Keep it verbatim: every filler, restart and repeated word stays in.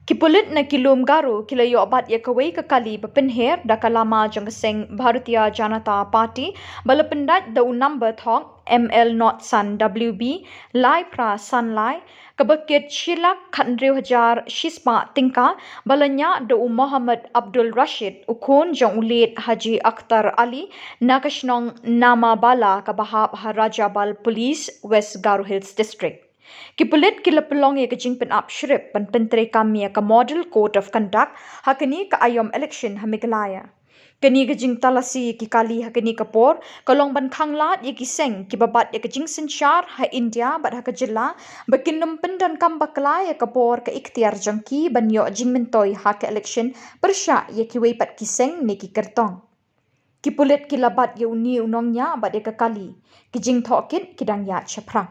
Ki pulit na ki lum Garo ki la ioh bat ia kawei ka kali bapynher da ka lama jong ka seng Bharatiya Janata Party ba la pyndait da u number thok M L W B lai phra san lai, kaba kit shi lak khathynriew hajar shi spah tyngka, ba la niah da u Mohammad Abdul Rashid, u khun jong u L Haji Akhtar Ali, na ka shnong Namabala kaba hap ha Rajabal Police, West Garo Hills District. Ki pulit ki la pynlong ia ka jingpynap shrip ban pyntreikam ia ka Model Code of Conduct ha kane ka aiom elekshon ha Meghalaya. Kane ka jingtalasi ia ki kali ha kane ka por ka long ban khanglad ia ki seng kiba bat ia ka jingsynshar ha India bad ha ka jylla ba kin nym pyndonkam bakla ia ka bor ka iktiar jong ki ban ioh jingmyntoi ha ka elekshon pyrshah ia kiwei pat ki seng ne ki kyrtong. Ki pulit ki la bat ia une u nongniah bad ia ka kali. Ki jingtohkit ki dang iaid shaphrang.